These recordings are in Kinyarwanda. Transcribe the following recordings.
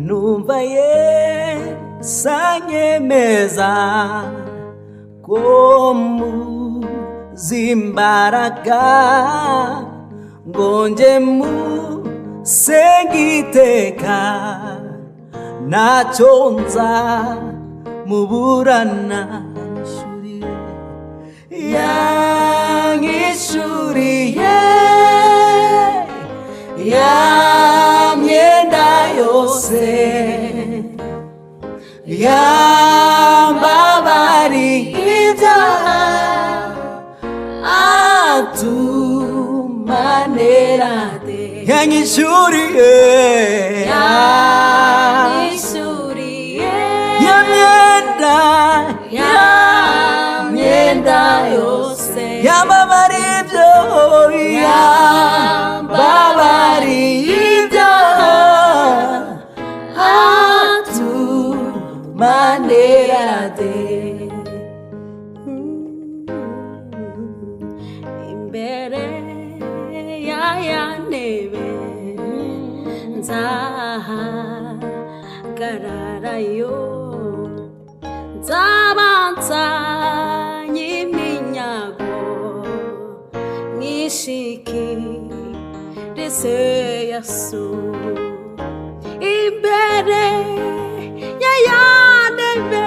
Numva Yesu anyemeza ko muzi imbaraga ngo njye musenge iteka, ntacyo nza muburana. Yanyishuriye ya myenda yose, yambabariye ibyaha, atumanerade. Yanyishuriye. Yanyishuriye. Ya myenda. Ya myenda yose. Yambabariye ibyo, yambabariye ibyaha, atumanerade. Imbere ya ntebe nzahagararayo, nzabanza iminyago mwishikirize Yesu. Imbere ya ntebe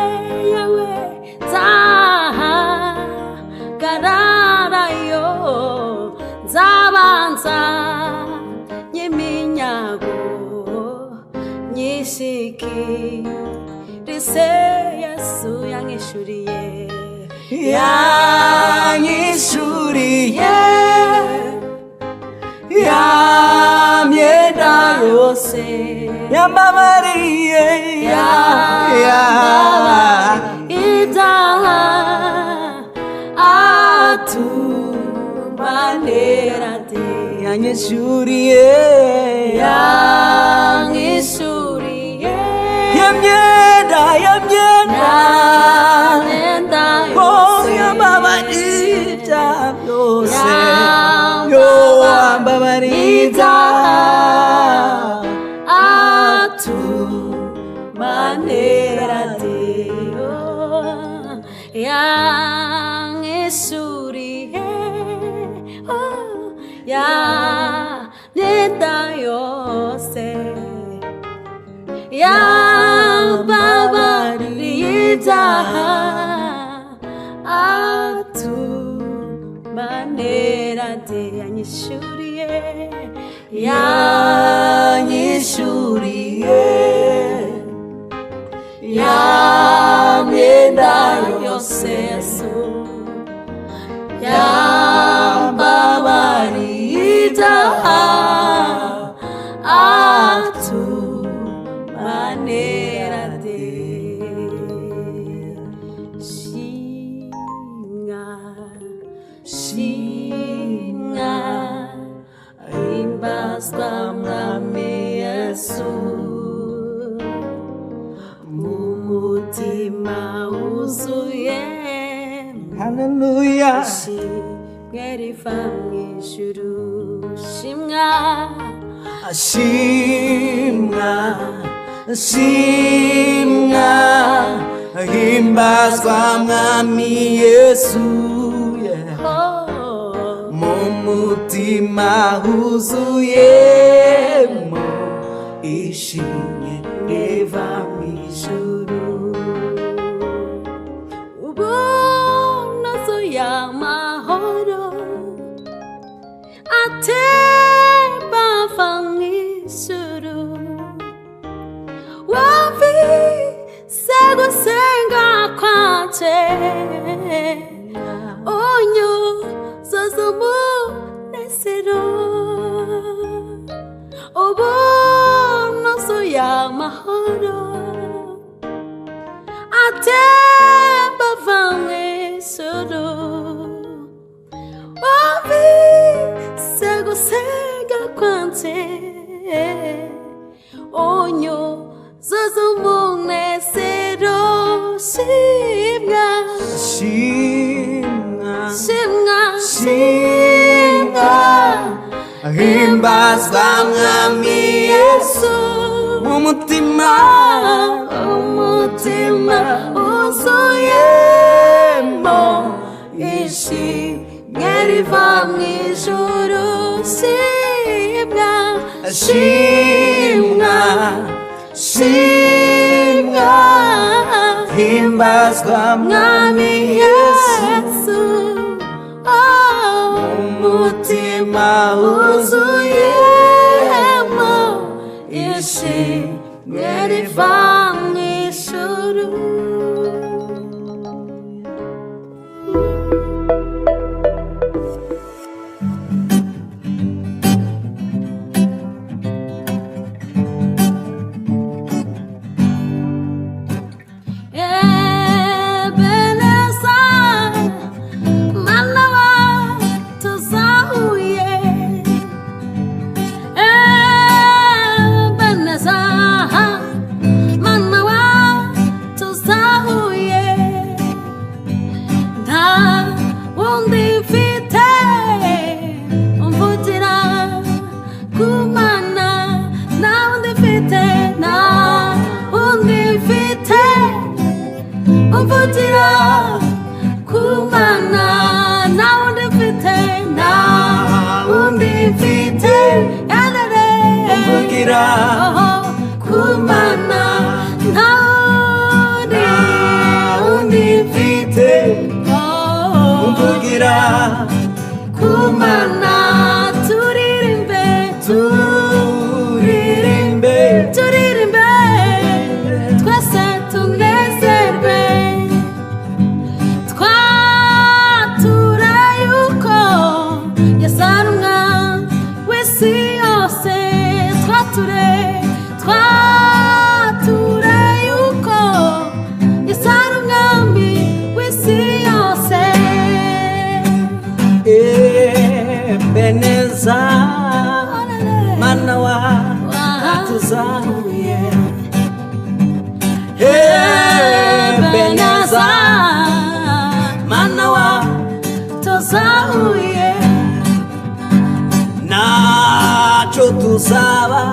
yawe nzahagararayo, nzabanza nyiminyago nyishikirize Yesu. Yanyishuriye. Yanyishuriye ya myenda yose, yambabariye ya ibyaha, atumanerade. Yanyishuriye. Yanyishuriye. Ya myenda, ya myenda. Myenda Oh, yose. Yambabariye ibyaha byose, yo Yambabariye yambabariye ibyaha, atumanerade. Yanyishuriye, oh, ya myenda yose, yambabariye ibyaha, atumanerade. Yanyishuriye. Yanyishuriye ya myenda yose Yesu. Yambabariye ibyaha, atumanerade. Shimwa, shimwa, himbazwa Mwami Yesu, mu mutima wuzuye Haleluya. Ishimwe riva mu ijuru. Shimwa. Shimwa, shimwa, himbazwa Mwami Yesu, yeah. Oh. Mu mutima huzuyemo ishimwe riva mu ijuru. Ubu nuzuye amahoro atemba ava mu ijuru, wumvise gusenga kwanje, unyuzuza umunezero. Ubu nuzuye amahoro atemba ava mu ijuru, wumvise gusenga kwanje, unyuzuza umunezero. Shimwa. Shimwa. Shimwa. Shimwa, himbazwa Mwami Yesu, mu Umutima, umutima wuzuyemo ishimwe riva mu ijuru. Shimwa, shimwa, shimwa, himbazwa Mwami Yesu. Oh, umutima wuzuyemo ishimwe riva mu ijuru. Ebeneza, Mana wa tuzahuye. Ebeneza, Mana wa tuzahuye. Nta wundi mfite umvugira ku Mana, nta wundi mfite, nta wundi mfite umvugira ku Mana, nta wundi mfite, nta wundi mfite, yarare umvugira oh, ku Mana, nta wundi, wundi mfite oh, umvugira ku Mana. Turirimbe, turirimbe, turirimbe twese tunezerwe, twatura yuko Yesu ari umwami w'isi yose. Twature, twature yuko Yesu ari umwami w'isi yose. Ebeneza, Mana wa tuzahuye. Ebeneza, Mana wa tuzahuye, ntacyo tuzaba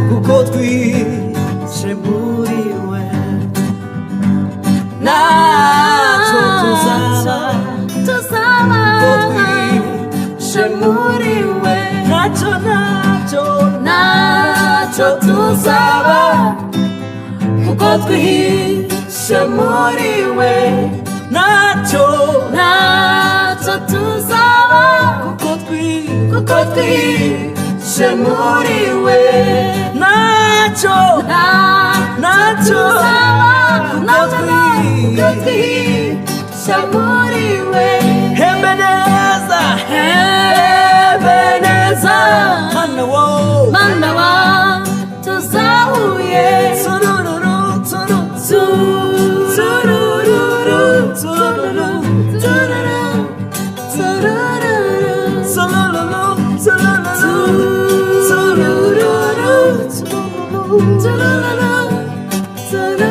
kuko twihishe muri we. Ntacyo tuzaba tuzaba kuko twihishe muri we. Ntacyo, ntacyo, ntacyo tuzaba kuko twihishe muri we. Ntacyo, ntacyo tuzaba kuko kuko twihishe muri we. Ntacyo, ntacyo tuzaba, kuko ntacyo, kuko twihishe muri we. Ebeneza, Ebeneza, Mana wo Mana wa tuzahuye. Turururu, turu, Turururu, turururu, tururu, turururu, turururu, turururu, turururu, turururu, turururu.